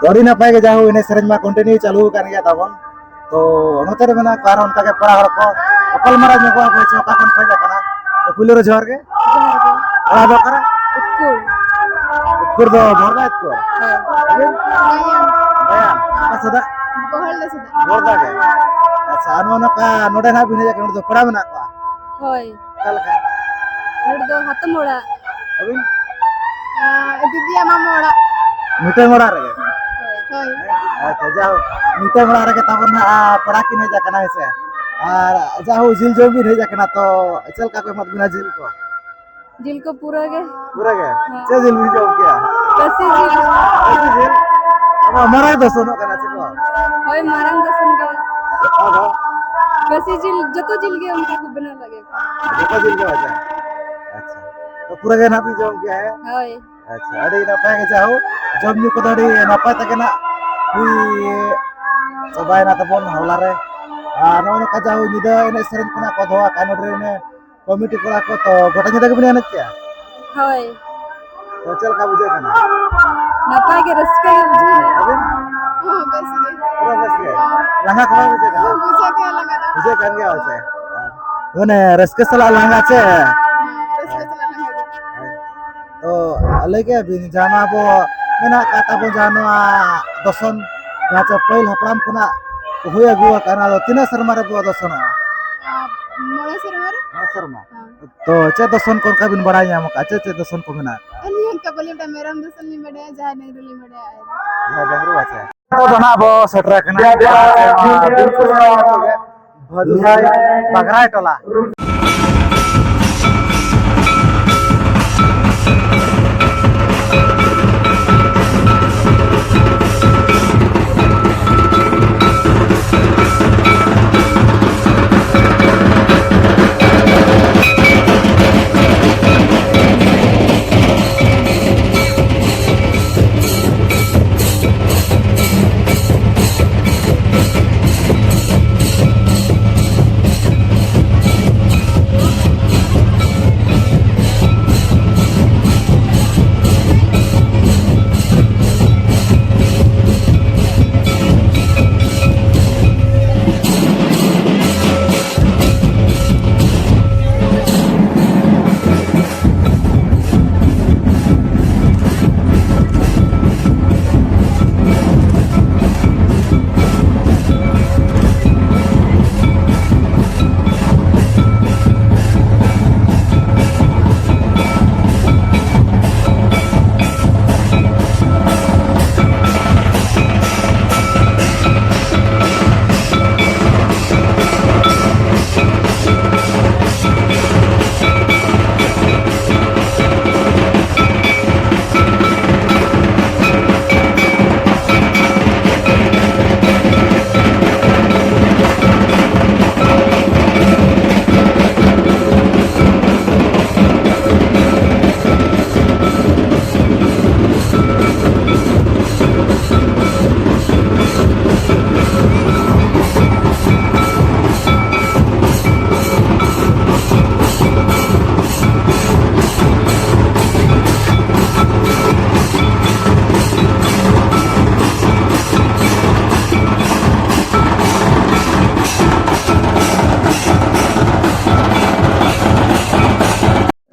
ᱛᱚ, ᱟᱹᱰᱤ ᱱᱟᱯᱟᱭ ᱜᱮ, ᱡᱟᱭᱦᱳᱠ, ᱮᱱᱮᱡ ᱥᱮᱨᱮᱧ ᱢᱟ continue ᱪᱟᱹᱞᱩ ᱟᱠᱟᱱ ᱜᱮᱭᱟ ᱛᱟᱵᱚᱱ᱾ ᱛᱚ, ᱱᱚᱛᱮ ᱨᱮ ᱢᱮᱱᱟᱜ ᱠᱚᱣᱟ ᱟᱨᱦᱚᱸ ᱚᱱᱠᱟ ᱜᱮ ᱯᱮᱲᱟ ᱦᱚᱲ ᱠᱚ, ᱜᱟᱯᱟᱞ ᱢᱟᱨᱟᱣ ᱧᱚᱜᱚᱜ ᱟᱵᱚ, ᱥᱮ ᱚᱠᱟ ᱠᱷᱚᱱ ᱠᱚ ᱦᱮᱡ ᱟᱠᱟᱱᱟ᱾ ᱛᱚ, ᱯᱩᱭᱞᱩ ᱨᱮ ᱡᱚᱦᱟᱨ ᱜᱮ᱾ ᱡᱚᱦᱟᱨ ᱜᱮ᱾ ᱚᱲᱟᱜ ᱫᱚ ᱚᱠᱟᱨᱮ? ᱩᱛᱠᱩᱲ᱾ ᱩᱛᱠᱩᱲ ᱫᱚ ᱵᱷᱚᱨᱫᱟ ᱩᱛᱠᱩᱲ? ᱦᱮᱸ᱾ ᱟᱹᱵᱤᱱ? ᱜᱟᱭᱟᱱ᱾ ᱜᱟᱭᱟᱱ᱾ ᱚᱠᱟ ᱥᱮᱫᱟᱜ? ᱵᱚᱦᱚᱲᱫᱟ ᱥᱮᱫᱟᱜ᱾ ᱵᱷᱚᱨᱫᱟ ᱜᱮ᱾ ᱟᱪᱪᱷᱟ, ᱟᱨ ᱱᱚᱜᱼᱚ ᱱᱚᱝᱠᱟ ᱱᱚᱰᱮ ᱱᱟᱜ ᱵᱤᱱ ᱦᱮᱡ ᱟᱠᱟᱱᱟ, ᱱᱚᱰᱮ ᱫᱚ ᱯᱮᱲᱟ ᱢᱮᱱᱟᱜ ᱠᱚᱣᱟ? ᱦᱳᱭ᱾ ᱚᱠᱟ ᱞᱮᱠᱟ? ᱱᱚᱰᱮ ᱫᱚ ᱦᱟᱛᱚᱢ ᱚᱲᱟᱜ᱾ ᱟᱹᱵᱤᱱ? ᱟᱸ, ᱫᱤᱫᱤᱭᱟᱜ ᱢᱟᱢᱟ ᱚᱲᱟᱜ᱾ ᱢᱤᱫᱴᱟᱝ ᱚᱲᱟᱜ ᱨᱮᱜᱮ? ᱦᱳᱭ᱾ ᱟᱪᱪᱷᱟ, ᱡᱟᱦᱳᱠ, ᱢᱤᱫᱴᱟᱝ ᱚᱲᱟᱜ ᱨᱮᱜᱮ ᱛᱟᱵᱚᱱ ᱱᱟᱜ, ᱟ, ᱯᱮᱲᱟ ᱠᱤᱱ ᱦᱮᱡ ᱟᱠᱟᱱᱟ, ᱦᱮᱸ ᱥᱮ? ᱟᱨ ᱡᱟᱦᱳᱠ, ᱡᱤᱞ ᱡᱚᱢ ᱵᱤᱱ ᱦᱮᱡ ᱟᱠᱟᱱᱟ, ᱛᱚ ᱪᱮᱫ ᱞᱮᱠᱟ ᱠᱚ ᱮᱢᱟᱫ ᱵᱤᱱᱟ ᱡᱤᱞ ᱠᱚ? ᱡᱤᱞ ᱠᱚ ᱯᱩᱨᱟᱹ ᱜᱮ᱾ ᱯᱩᱨᱟᱹ ᱜᱮ? ᱦᱮᱸ᱾ ᱪᱮᱫ ᱡᱤᱞ ᱵᱤᱱ ᱡᱚᱢ ᱠᱮᱜᱼᱟ? ᱠᱟᱹᱥᱤ ᱡᱤᱞ᱾ ᱠᱟᱹᱥᱤ ᱡᱤᱞ? ᱚᱱᱟ ᱢᱟᱨᱟᱝ ᱫᱚᱥᱚᱱᱚᱜ ᱠᱟᱱᱟ ᱪᱮ ᱠᱚ? ᱦᱳᱭ, ᱢᱟᱨᱟᱝ ᱫᱚᱥᱚᱱ ᱜᱮ᱾ ᱟᱫᱚ? ᱠᱟᱹᱥᱤ ᱡᱤᱞ, ᱡᱚᱛᱚ ᱡᱤᱞ ᱜᱮ ᱚᱱᱠᱟ ᱠᱚ ᱵᱮᱱᱟᱣ ᱞᱟᱜᱮ᱾ ᱡᱚᱛᱚ ᱡᱤᱞ ᱜᱮ ᱵᱟᱡᱟᱣ? ᱟᱪᱪᱷᱟ᱾ ᱛᱚ, ᱯᱩᱨᱟᱹ ᱜᱮ ᱱᱟᱦᱟᱜ ᱵᱤᱱ ᱡᱚᱢ ᱠᱮᱜᱼᱟ, ᱦᱮᱸ? ᱦᱳᱭ᱾ ᱟᱪᱪᱷᱟ, ᱟᱹᱰᱤ ᱱᱟᱯᱟᱭ ᱜᱮ, ᱡᱟᱭᱦᱳᱠ, ᱡᱚᱢ ᱧᱩ ᱠᱚᱫᱚ ᱟᱹᱰᱤ ᱱᱟᱯᱟᱭ ᱛᱮᱜᱮ ᱱᱟᱜ ᱦᱩᱭ ᱪᱟᱵᱟᱭᱮᱱᱟ ᱛᱟᱵᱚᱱ ᱦᱚᱞᱟ ᱨᱮ᱾ ᱟᱨ ᱱᱚᱜᱼᱚ ᱱᱚᱝᱠᱟ ᱡᱟᱭᱦᱳᱠ, ᱧᱤᱫᱟᱹ ᱮᱱᱮᱡ ᱥᱮᱨᱮᱧ ᱠᱚ ᱱᱟᱜ ᱠᱚ ᱫᱚᱦᱚ ᱟᱠᱟᱫᱼᱟ ᱱᱚᱰᱮ ᱨᱮᱱ ᱠᱚᱢᱤᱴᱤ ᱠᱚᱲᱟ ᱠᱚ, ᱛᱚ ᱜᱚᱴᱟ ᱧᱤᱫᱟᱹ ᱜᱮᱵᱤᱱ ᱮᱱᱮᱡ ᱠᱮᱜᱼᱟ? ᱦᱳᱭ᱾ ᱛᱚ ᱪᱮᱫ ᱞᱮᱠᱟ ᱵᱩᱡᱷᱟᱹᱜ ᱠᱟᱱᱟ? ᱱᱟᱯᱟᱭ ᱜᱮ, ᱨᱟᱹᱥᱠᱟᱹ ᱜᱮ ᱵᱩᱡᱷᱟᱹᱜ ᱠᱟᱱᱟ᱾ ᱟᱹᱵᱤᱱ? ᱦᱚᱸ, ᱵᱮᱥ ᱜᱮ᱾ ᱯᱩᱨᱟᱹ ᱵᱮᱥ ᱜᱮ? ᱞᱟᱸᱜᱟ ᱠᱚ ᱵᱟᱭ ᱵᱩᱡᱷᱟᱹᱜ ᱠᱟᱱᱟ? ᱵᱩᱡᱷᱟᱹᱜ ᱜᱮᱭᱟ ᱞᱟᱸᱜᱟ ᱫᱚ᱾ ᱵᱩᱡᱷᱟᱹᱜ ᱠᱟᱱ ᱜᱮᱭᱟ ᱥᱮ? ᱢᱟᱱᱮ ᱨᱟᱹᱥᱠᱟᱹ ᱥᱟᱞᱟᱜ ᱞᱟᱸᱜᱟ ᱪᱮ? ᱦᱮᱸ, ᱨᱟᱹᱥᱠᱟᱹ ᱥᱟᱞᱟᱜ ᱞᱟᱸᱜᱟ ᱜᱮ᱾ ᱛᱚ ᱞᱟᱹᱭ ᱠᱮᱜᱼᱟ ᱵᱤᱱ ᱡᱟᱦᱟᱸ ᱟᱵᱚ ᱢᱮᱱᱟᱜ ᱟᱠᱟᱫ ᱛᱟᱵᱚᱱ ᱡᱟᱦᱟᱸ ᱱᱚᱣᱟ ᱫᱚᱥᱚᱱ, ᱡᱟᱦᱟᱸ ᱪᱮ ᱯᱟᱹᱦᱤᱞ ᱦᱟᱯᱲᱟᱢ ᱠᱷᱚᱱᱟᱜ ᱦᱩᱭ ᱟᱹᱜᱩ ᱟᱠᱟᱱᱟ, ᱟᱫᱚ ᱛᱤᱱᱟᱹᱜ ᱥᱮᱨᱢᱟ ᱨᱮᱵᱚ ᱫᱚᱥᱚᱱᱚᱜᱼᱟ? ᱟᱨ ᱢᱚᱬᱮ ᱥᱮᱨᱢᱟ ᱨᱮ᱾ ᱢᱚᱬᱮ ᱥᱮᱨᱢᱟ? ᱦᱮᱸ᱾ ᱛᱚ ᱪᱮᱫ ᱫᱚᱥᱚᱱ ᱠᱚ ᱚᱱᱠᱟ ᱵᱤᱱ ᱵᱟᱲᱟᱭ ᱧᱟᱢ ᱟᱠᱟᱫᱼᱟ? ᱪᱮᱫ ᱪᱮᱫ ᱫᱚᱥᱚᱱ ᱠᱚ ᱢᱮᱱᱟᱜ ᱟᱠᱟᱫᱼᱟ? ᱟᱹᱞᱤᱧ ᱚᱱᱠᱟ ᱵᱟᱹᱞᱤᱧ ᱵᱟᱰᱟᱭᱟ, ᱢᱮᱨᱚᱢ ᱫᱚᱥᱚᱱ ᱞᱤᱧ ᱵᱟᱰᱟᱭᱟ, ᱡᱟᱦᱟᱸ ᱰᱟᱹᱝᱨᱤ ᱞᱤᱧ ᱵᱟᱰᱟᱭᱟ ᱟᱨ ᱡᱟᱦᱟᱸ ᱰᱟᱹᱝᱨᱤ ᱵᱟᱪᱷᱟ᱾ ᱱᱤᱛᱚᱜ ᱫᱚ ᱱᱟᱜ ᱵᱚ ᱥᱮᱴᱮᱨ ᱟᱠᱟᱱᱟ ᱱᱚᱣᱟ ᱵᱤᱨᱯᱩᱨ ᱥᱟᱶ ᱟᱹᱛᱩ ᱜᱮ, ᱵᱷᱟᱹᱫᱩᱥᱟᱹᱭ ᱵᱟᱜᱽᱨᱟᱭ ᱴᱚᱞᱟ᱾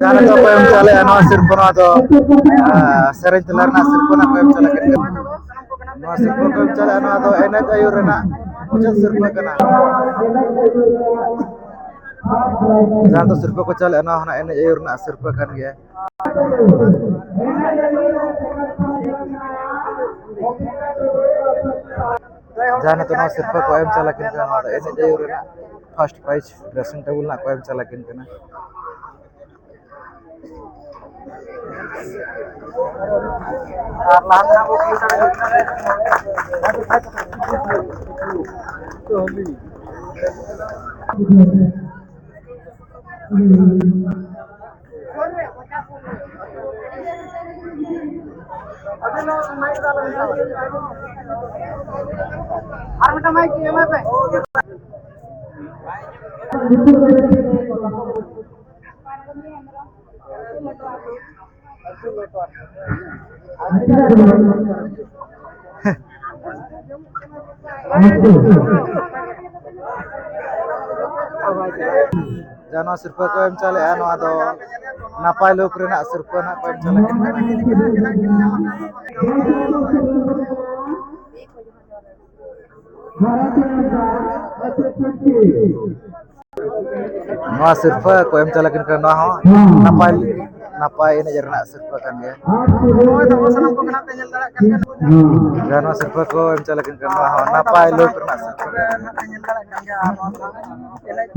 ᱡᱟᱦᱟᱸ ᱱᱤᱛᱚᱜ ᱠᱚ ᱮᱢ ᱪᱟᱞᱮᱜᱼᱟ ᱱᱚᱣᱟ ᱥᱤᱨᱯᱟᱹ, ᱱᱚᱣᱟ ᱫᱚ, ᱟᱸ, ᱥᱮᱨᱮᱧ ᱛᱮᱞᱟ ᱨᱮᱱᱟᱜ ᱥᱤᱨᱯᱟᱹ ᱱᱟᱜ ᱠᱚ ᱮᱢ ᱪᱟᱞᱟᱜ ᱠᱟᱱᱟ᱾ ᱱᱚᱣᱟ ᱥᱤᱨᱯᱟᱹ ᱠᱚ ᱮᱢ ᱪᱟᱞᱮᱜᱼᱟ, ᱱᱚᱣᱟ ᱫᱚ ᱮᱱᱮᱡ ᱟᱹᱭᱩᱨ ᱨᱮᱱᱟᱜ ᱢᱩᱪᱟᱹᱫ ᱥᱤᱨᱯᱟᱹ ᱠᱟᱱᱟ᱾ ᱡᱟᱦᱟᱸ ᱫᱚ ᱥᱤᱨᱯᱟᱹ ᱠᱚ ᱪᱟᱞᱮᱜᱼᱟ, ᱱᱚᱣᱟ ᱦᱚᱸ ᱱᱟᱜ ᱮᱱᱮᱡ ᱟᱹᱭᱩᱨ ᱨᱮᱱᱟᱜ ᱥᱤᱨᱯᱟᱹ ᱠᱟᱱ ᱜᱮᱭᱟ᱾ ᱡᱟᱦᱟᱸ ᱱᱤᱛᱚᱜ ᱱᱚᱣᱟ ᱥᱤᱨᱯᱟᱹ ᱠᱚ ᱮᱢ ᱪᱟᱞᱟᱠᱤᱱ ᱠᱟᱱᱟ, ᱱᱚᱣᱟ ᱫᱚ ᱮᱱᱮᱡ ᱟᱹᱭᱩᱨ ᱨᱮᱱᱟᱜ ᱯᱷᱟᱥᱴ ᱯᱨᱟᱭᱤᱡᱽ ᱰᱨᱮᱥᱤᱝ ᱴᱮᱵᱩᱞ ᱨᱮᱱᱟᱜ ᱠᱚ ᱮᱢ ᱪᱟᱞᱟᱠᱤᱱ ᱠᱟᱱᱟ᱾ ᱟᱨ ᱞᱟᱦᱟ ᱛᱮᱱᱟᱜ ᱵᱚ ᱠᱷᱮᱞ ᱫᱟᱲᱮᱭᱟᱜ ᱠᱟᱱᱟ᱾ ᱟᱨ ᱢᱤᱫᱴᱟᱝ ᱢᱟᱭᱤᱠ ᱮᱢᱟᱭ ᱯᱮ᱾ ᱡᱟᱦᱟᱸ ᱱᱚᱣᱟ ᱥᱤᱨᱯᱟᱹ ᱠᱚ ᱮᱢ ᱪᱟᱞᱮᱜᱼᱟ, ᱱᱚᱣᱟ ᱫᱚ ᱱᱟᱯᱟᱭ ᱞᱩᱠ ᱨᱮᱱᱟᱜ ᱥᱤᱨᱯᱟᱹ ᱱᱟᱜ ᱠᱚ ᱮᱢ ᱪᱟᱞᱟᱜ ᱠᱟᱱᱟ᱾ ᱱᱚᱣᱟ ᱥᱤᱨᱯᱟᱹ ᱠᱚ ᱮᱢ ᱪᱟᱞᱟᱜ ᱠᱟᱱᱟ, ᱱᱚᱣᱟ ᱦᱚᱸ ᱱᱟᱯᱟᱭ, ᱱᱟᱯᱟᱭ ᱮᱱᱮᱡ ᱨᱮᱱᱟᱜ ᱥᱤᱨᱯᱟᱹ ᱠᱟᱱ ᱜᱮᱭᱟ᱾ ᱱᱚᱜᱼᱚᱭ ᱛᱟᱵᱚ ᱥᱟᱱᱟᱢ ᱠᱚᱜᱮ ᱱᱟᱜ ᱯᱮ ᱧᱮᱞ ᱫᱟᱲᱮᱭᱟᱜ ᱠᱟᱱ ᱜᱮᱭᱟ᱾ ᱡᱟᱦᱟᱸ ᱱᱚᱣᱟ ᱥᱤᱨᱯᱟᱹ ᱠᱚ ᱮᱢ ᱪᱟᱞᱟᱜ ᱠᱟᱱᱟ, ᱱᱚᱣᱟ ᱦᱚᱸ ᱱᱟᱯᱟᱭ ᱞᱩᱠ ᱨᱮᱱᱟᱜ ᱥᱤᱨᱯᱟᱹ ᱠᱟᱱ ᱜᱮᱭᱟ᱾ ᱯᱮ ᱧᱮᱞ ᱫᱟᱲᱮᱭᱟᱜ ᱠᱟᱱ ᱜᱮᱭᱟ ᱱᱚᱣᱟ ᱫᱚ ᱮᱱᱮᱡ᱾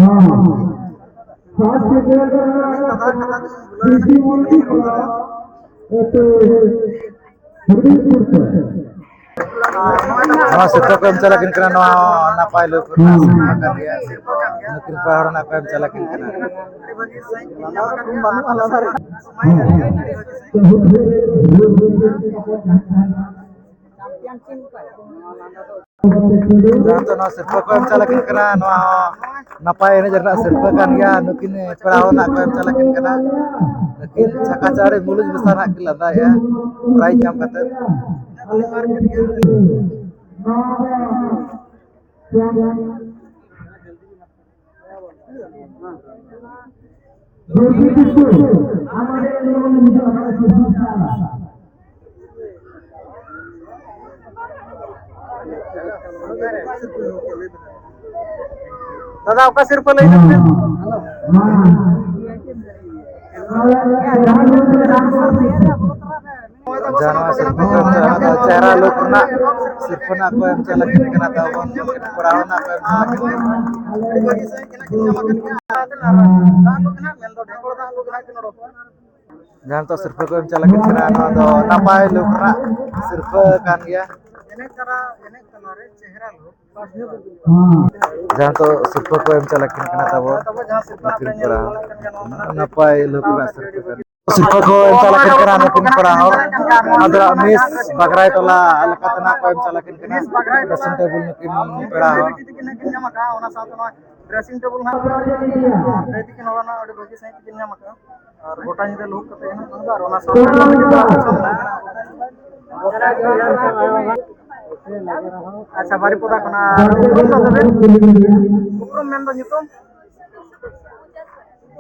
ᱱᱚᱣᱟ ᱥᱤᱨᱯᱟᱹ ᱠᱚ ᱮᱢ ᱪᱟᱞᱟᱠᱤᱱ ᱠᱟᱱᱟ, ᱱᱚᱣᱟ ᱦᱚᱸ ᱱᱟᱯᱟᱭ ᱞᱩᱠ ᱨᱮᱱᱟᱜ ᱥᱤᱨᱯᱟᱹ ᱠᱟᱱ ᱜᱮᱭᱟ᱾ ᱱᱩᱠᱤᱱ ᱯᱮᱲᱟ ᱦᱚᱲ ᱱᱟᱜ ᱠᱚ ᱮᱢ ᱪᱟᱞᱟᱠᱤᱱ ᱠᱟᱱᱟ᱾ ᱡᱟᱦᱟᱸ ᱫᱚ ᱱᱚᱣᱟ ᱥᱤᱨᱯᱟᱹ ᱠᱚ ᱮᱢ ᱪᱟᱞᱟᱠᱤᱱ ᱠᱟᱱᱟ, ᱱᱚᱣᱟ ᱦᱚᱸ ᱱᱟᱯᱟᱭ ᱮᱱᱮᱡ ᱨᱮᱱᱟᱜ ᱥᱤᱨᱯᱟᱹ ᱠᱟᱱ ᱜᱮᱭᱟ᱾ ᱱᱩᱠᱤᱱ ᱯᱮᱲᱟ ᱦᱚᱲ ᱱᱟᱜ ᱠᱚ ᱮᱢ ᱪᱟᱞᱟᱠᱤᱱ ᱠᱟᱱᱟ᱾ ᱱᱩᱠᱤᱱ ᱪᱷᱟᱠᱟ ᱪᱟᱹᱲᱤ ᱢᱩᱞᱩᱡ ᱢᱮᱥᱟ ᱱᱟᱜ ᱠᱤᱱ ᱞᱟᱸᱫᱟᱭᱮᱜᱼᱟ ᱯᱨᱟᱭᱤᱡᱽ ᱧᱟᱢ ᱠᱟᱛᱮ᱾ ᱫᱟᱫᱟ, ᱚᱠᱟ ᱥᱤᱨᱯᱟᱹ ᱞᱟᱹᱭ ᱢᱮ? ᱡᱟᱦᱟᱸ ᱱᱚᱣᱟ ᱥᱤᱨᱯᱟᱹ ᱠᱚ ᱮᱢ ᱪᱟᱞᱟᱜ ᱠᱟᱱᱟ, ᱪᱮᱦᱨᱟ ᱞᱩᱠ ᱨᱮᱱᱟᱜ ᱥᱤᱨᱯᱟᱹ ᱱᱟᱜ ᱠᱚ ᱮᱢ ᱪᱟᱞᱟᱜ ᱠᱟᱱᱟ ᱛᱟᱵᱚᱱ, ᱠᱚᱲᱟ ᱦᱚᱲ ᱱᱟᱜ ᱠᱚ ᱮᱢ ᱪᱟᱞᱟᱜ ᱠᱟᱱᱟ᱾ ᱡᱟᱦᱟᱸ ᱱᱤᱛᱚᱜ ᱥᱤᱨᱯᱟᱹ ᱠᱚ ᱮᱢ ᱪᱟᱞᱟᱜ ᱠᱟᱱᱟ, ᱱᱚᱣᱟ ᱫᱚ ᱱᱟᱯᱟᱭ ᱞᱩᱠ ᱨᱮᱱᱟᱜ ᱥᱤᱨᱯᱟᱹ ᱠᱟᱱ ᱜᱮᱭᱟ᱾ ᱡᱟᱦᱟᱸ ᱫᱚ ᱥᱤᱨᱯᱟᱹ ᱠᱚ ᱮᱢ ᱪᱟᱞᱟᱜ ᱠᱟᱱᱟ ᱛᱟᱵᱚ ᱱᱩᱠᱤᱱ ᱠᱚᱲᱟ, ᱱᱟᱯᱟᱭ ᱞᱩᱠ ᱨᱮᱱᱟᱜ ᱥᱤᱨᱯᱟᱹ ᱠᱟᱱᱟ᱾ ᱥᱤᱨᱯᱟᱹ ᱠᱚ ᱮᱢ ᱪᱟᱞᱟᱜ ᱠᱟᱱᱟ ᱱᱩᱠᱤᱱ ᱠᱚᱲᱟ ᱦᱚᱸ᱾ ᱟᱫᱚ ᱢᱤᱥ ᱵᱟᱜᱽᱨᱟᱭ ᱴᱚᱞᱟ ᱞᱮᱠᱟᱛᱮ ᱱᱟᱜ ᱠᱚ ᱮᱢ ᱪᱟᱞᱟᱜ ᱠᱟᱱᱟ ᱯᱨᱮᱥᱮᱱᱴᱮᱵᱚᱞ ᱱᱩᱠᱤᱱ ᱯᱮᱲᱟ ᱦᱚᱸ᱾ ᱰᱨᱮᱥᱤᱝ ᱴᱮᱵᱚᱞ ᱦᱟᱸᱜ ᱫᱟᱹᱭ ᱛᱟᱹᱠᱤᱱ ᱦᱚᱲ ᱱᱟᱜ ᱟᱹᱰᱤ ᱵᱷᱟᱹᱜᱤ ᱥᱟᱺᱦᱤᱡ ᱛᱮᱠᱤᱱ ᱧᱟᱢ ᱟᱠᱟᱫᱼᱟ᱾ ᱟᱨ ᱜᱚᱴᱟ ᱧᱤᱫᱟᱹ ᱞᱩᱦᱩᱠ ᱠᱟᱛᱮ ᱜᱮ ᱱᱟᱜ ᱵᱟᱝ ᱫᱚ, ᱟᱨ ᱚᱱᱟ ᱥᱟᱶᱛᱮ ᱟᱪᱪᱷᱟ, ᱵᱟᱨᱤᱯᱚᱫᱟ ᱠᱷᱚᱱᱟᱜ ᱩᱯᱨᱩᱢ ᱫᱚ ᱛᱟᱵᱮᱱ? ᱩᱯᱨᱩᱢ ᱢᱮᱱᱫᱚ ᱧᱩᱛᱩᱢ?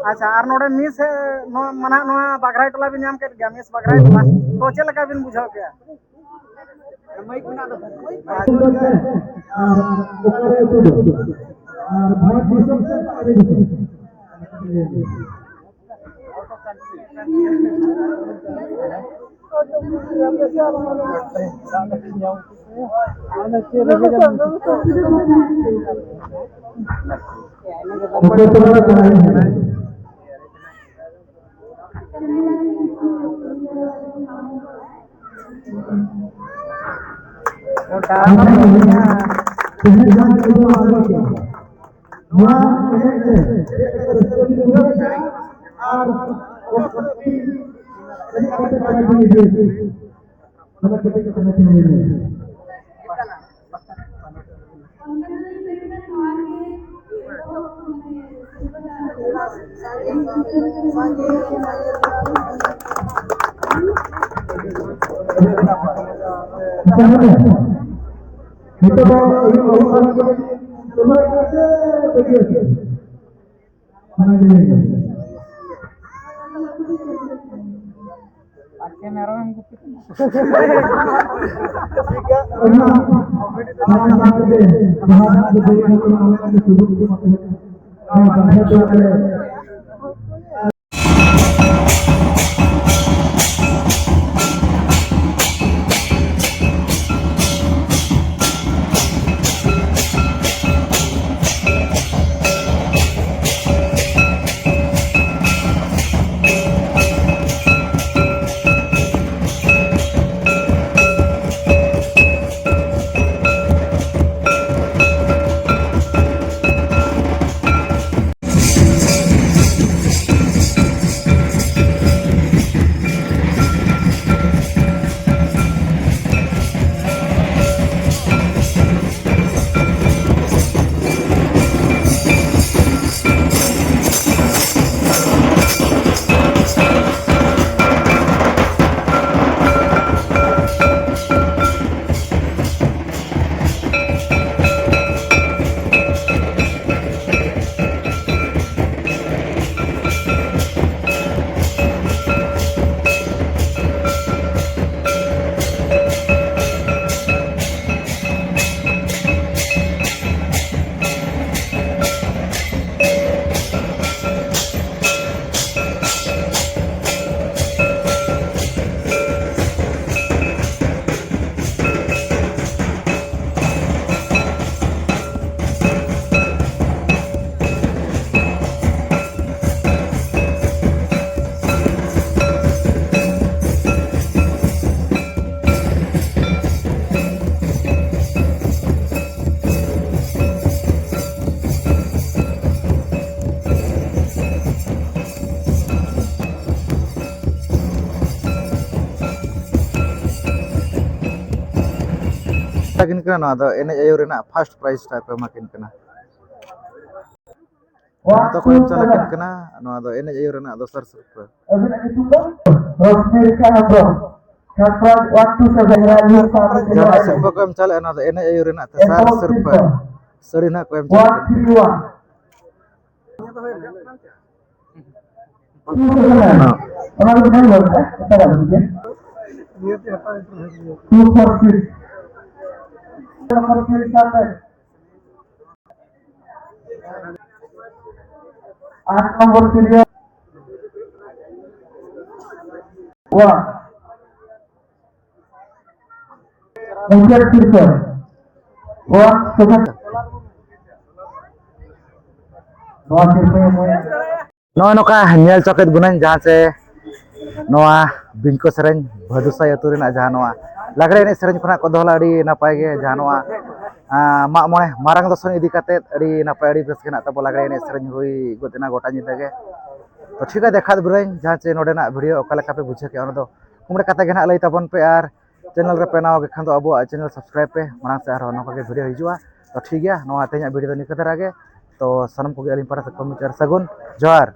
ᱟᱪᱪᱷᱟ, ᱟᱨ ᱱᱚᱰᱮ ᱢᱤᱥ, ᱱᱚᱣᱟ ᱢᱟᱱᱟ ᱱᱚᱣᱟ ᱵᱟᱜᱽᱨᱟᱭ ᱴᱚᱞᱟ ᱵᱤᱱ ᱧᱟᱢ ᱠᱮᱫ ᱜᱮᱭᱟ, ᱢᱤᱥ ᱵᱟᱜᱽᱨᱟᱭ ᱴᱚᱞᱟ, ᱛᱚ ᱪᱮᱫ ᱞᱮᱠᱟ ᱵᱤᱱ ᱵᱩᱡᱷᱟᱹᱣ ᱠᱮᱜᱼᱟ? ᱟᱨ ᱚᱠᱟᱨᱮ ᱟᱹᱛᱩ ᱫᱚ? ᱟᱨ ᱵᱷᱟᱨᱚᱛ ᱫᱤᱥᱚᱢ ᱥᱮ ᱵᱟᱦᱨᱮ ᱫᱤᱥᱚᱢ? ᱱᱚᱣᱟ ᱮᱱᱮᱡ ᱨᱮ ᱪᱮᱫ ᱞᱮᱠᱟ ᱨᱟᱹᱥᱠᱟᱹ ᱵᱤᱱ ᱵᱩᱡᱷᱟᱹᱣ ᱠᱮᱫᱟ? ᱟᱨ ᱚᱠᱟ ᱠᱷᱚᱱ ᱵᱤᱱ ᱮᱱᱮᱡ ᱠᱟᱛᱮ ᱯᱨᱟᱭᱤᱡᱽ ᱵᱤᱱ ᱟᱹᱜᱩ ᱠᱮᱫᱟ? ᱚᱱᱟ ᱠᱟᱹᱴᱤᱡ ᱠᱟᱛᱷᱟ ᱞᱟᱹᱭ ᱵᱤᱱ᱾ ᱱᱤᱛᱚᱜ ᱫᱚ ᱟᱹᱭᱩᱵ ᱟᱹᱭᱩᱵ ᱠᱟᱱᱟ, ᱛᱩᱞᱟᱹ ᱠᱟᱛᱮ ᱵᱟᱹᱜᱤ ᱦᱚᱪᱚ᱾ ᱚᱱᱟ ᱜᱮ ᱞᱟᱹᱭ ᱢᱮ᱾ ᱟᱨ ᱪᱮᱫ ᱢᱮᱨᱚᱢ ᱮᱢ ᱜᱩᱯᱤ ᱠᱟᱱᱟ? ᱚᱱᱟ, ᱚᱱᱟ ᱥᱟᱶᱛᱮ ᱡᱟᱦᱟᱸ ᱫᱚ ᱵᱟᱹᱭ ᱵᱟᱹᱭ ᱛᱮ ᱚᱱᱟ ᱠᱚ ᱥᱩᱨᱩ ᱤᱫᱤ ᱢᱟ ᱛᱟᱦᱮᱸ᱾ ᱱᱚᱣᱟ ᱵᱟᱦᱨᱮ ᱫᱚ ᱟᱞᱮ ᱟᱹᱠᱤᱱ ᱠᱟᱱᱟ, ᱱᱚᱣᱟ ᱫᱚ ᱮᱱᱮᱡ ᱟᱹᱭᱩᱨ ᱨᱮᱱᱟᱜ ᱯᱷᱟᱥᱴ ᱯᱨᱟᱭᱤᱡᱽ ᱴᱟᱜ ᱠᱚ ᱮᱢᱟ ᱠᱤᱱ ᱠᱟᱱᱟ᱾ ᱱᱚᱣᱟ ᱫᱚ ᱠᱚ ᱮᱢ ᱪᱟᱞ ᱟᱹᱠᱤᱱ ᱠᱟᱱᱟ, ᱱᱚᱣᱟ ᱫᱚ ᱮᱱᱮᱡ ᱟᱹᱭᱩᱨ ᱨᱮᱱᱟᱜ ᱫᱚᱥᱟᱨ ᱥᱤᱨᱯᱟᱹ᱾ ᱟᱹᱵᱤᱱᱟᱜ ᱧᱩᱛᱩᱢ ᱫᱚ? ᱨᱚᱥᱢᱤ ᱨᱮᱠᱷᱟ ᱦᱮᱢᱵᱨᱚᱢ, ᱠᱷᱟᱛᱲᱟ one two seven ᱨᱟᱡᱽ ᱡᱟᱦᱟᱸ ᱥᱤᱨᱯᱟᱹ ᱠᱚ ᱮᱢ ᱪᱟᱞᱮᱫᱼᱟ, ᱱᱚᱣᱟ ᱫᱚ ᱮᱱᱮᱡ ᱟᱹᱭᱩᱨ ᱨᱮᱱᱟᱜ ᱛᱮᱥᱟᱨ ᱮᱛᱚᱦᱚᱵ ᱥᱤᱨᱯᱟᱹ᱾ ᱥᱤᱨᱯᱟᱹ᱾ ᱥᱟᱹᱲᱤ ᱱᱟᱦᱟᱜ ᱠᱚ ᱮᱢ ᱪᱟᱞ ᱟᱹᱠᱤᱱ ᱠᱟᱱᱟ᱾ One three one᱾ ᱚᱱᱟ ᱫᱚ ᱵᱟᱝ ᱜᱚᱞᱯᱚ, ᱮᱴᱟᱜᱟᱜ ᱵᱚᱞᱛᱮ᱾ Two four six᱾ ᱟᱴ ᱱᱚᱢᱵᱚᱨ serial᱾ ᱚᱣᱟᱱ᱾ ᱢᱩᱪᱟᱹᱫ ᱥᱤᱨᱯᱟᱹ᱾ One seven. ᱱᱚᱣᱟ ᱥᱤᱨᱯᱟᱹ ᱮᱢᱚᱜ ᱱᱚᱜᱼᱚᱭ ᱱᱚᱝᱠᱟ ᱧᱮᱞ ᱪᱚ ᱠᱮᱫ ᱵᱚᱱᱟᱹᱧ, ᱡᱟᱦᱟᱸ ᱪᱮ ᱱᱚᱣᱟ ᱵᱤᱧᱠᱚ ᱥᱮᱨᱮᱧ ᱵᱷᱟᱹᱫᱩᱥᱟᱹᱭ ᱟᱹᱛᱩ ᱨᱮᱱᱟᱜ ᱡᱟᱦᱟᱸ ᱱᱚᱣᱟ ᱞᱟᱜᱽᱲᱮ ᱮᱱᱮᱡ ᱥᱮᱨᱮᱧ ᱠᱷᱚᱱᱟᱜ ᱠᱚ ᱫᱚᱦᱚ ᱞᱮᱫᱟ, ᱟᱹᱰᱤ ᱱᱟᱯᱟᱭ ᱜᱮ᱾ ᱡᱟᱦᱟᱸ ᱱᱚᱣᱟ, ᱟᱸ, ᱢᱟᱜ ᱢᱚᱬᱮ ᱢᱟᱨᱟᱝ ᱫᱚᱥᱚᱱ ᱤᱫᱤ ᱠᱟᱛᱮᱫ ᱟᱹᱰᱤ ᱱᱟᱯᱟᱭ, ᱟᱹᱰᱤ ᱵᱮᱥ ᱜᱮ ᱱᱟᱜ ᱛᱟᱵᱚ ᱞᱟᱜᱽᱲᱮ ᱮᱱᱮᱡ ᱥᱮᱨᱮᱧ ᱦᱩᱭ ᱜᱚᱫ ᱮᱱᱟ ᱜᱚᱴᱟ ᱧᱤᱫᱟᱹ ᱜᱮ᱾ ᱛᱚ ᱴᱷᱤᱠ ᱜᱮᱭᱟ, ᱫᱮᱠᱷᱟᱣ ᱵᱮᱱᱟᱹᱧ ᱡᱟᱦᱟᱸ ᱪᱮ ᱱᱚᱰᱮᱱᱟᱜ video ᱚᱠᱟ ᱞᱮᱠᱟ ᱯᱮ ᱵᱩᱡᱷᱟᱹᱣ ᱠᱮᱜᱼᱟ, ᱚᱱᱟ ᱫᱚ comment ᱠᱟᱛᱮ ᱜᱮ ᱱᱟᱜ ᱞᱟᱹᱭ ᱛᱟᱵᱚᱱ ᱯᱮ᱾ ᱟᱨ channel ᱨᱮᱯᱮ ᱱᱟᱣᱟ ᱜᱮ ᱠᱷᱟᱱ ᱫᱚ ᱟᱵᱚᱣᱟᱜ channel subscribe ᱯᱮ, ᱢᱟᱲᱟᱝ ᱥᱮᱫ ᱟᱨᱦᱚᱸ ᱱᱚᱝᱠᱟ ᱜᱮ video ᱦᱤᱡᱩᱜᱼᱟ᱾ ᱛᱚ ᱴᱷᱤᱠ ᱜᱮᱭᱟ, ᱱᱚᱣᱟ ᱛᱮᱦᱮᱧᱟᱜ video ᱫᱚ ᱱᱤᱝᱠᱟᱹ ᱫᱷᱟᱨᱟ ᱜᱮ᱾ ᱛᱚ ᱥᱟᱱᱟᱢ ᱠᱚᱜᱮ ᱟᱹᱞᱤᱧ ᱯᱟᱦᱴᱟ ᱥᱮᱫ ᱠᱷᱚᱱ ᱢᱩᱪᱟᱹᱫ ᱨᱮ ᱥᱟᱹᱜᱩᱱ ᱡᱚᱦᱟᱨ᱾